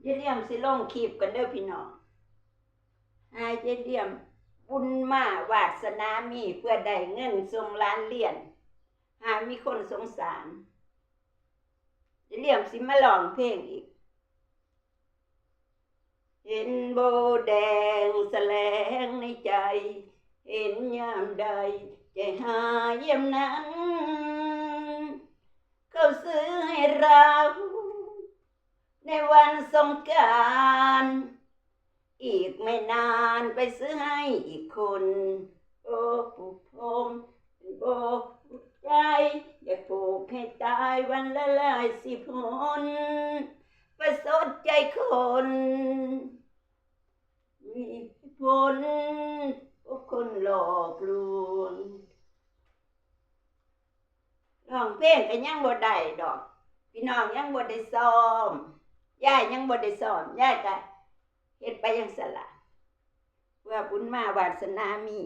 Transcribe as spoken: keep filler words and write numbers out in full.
ยายเหลี่ยมสิลงคลิปกันเด้อพี่น้อง หายายเหลี่ยมบุญมาวาสนามีเพื่อได้เงินส่งหลานเรียน หามีคนสงสาร ยายเหลี่ยมสิมาร้องเพลงอีก เห็นโบแดงแสลงในใจ เห็นยามใดใจหายยามนั้น เขาซื้อให้เรา ในวันสงกรานต์ อีกไม่นานไปซื้อให้อีกคน โอ้ผู้พรหมโบใจ อยากผูกให้ตายวันละหลายสิบหน ประชดใจคน มีผลพวกคนหลอกลวง ร้องเพลงก็ยังบ่ได้ดอก พี่น้องยังบ่ได้ซ้อม ยายยังบ่ได้ซ้อม ยายก็เฮ็ดไปจั่งซั้นล่ะ เพื่อบุญมาวาสนามี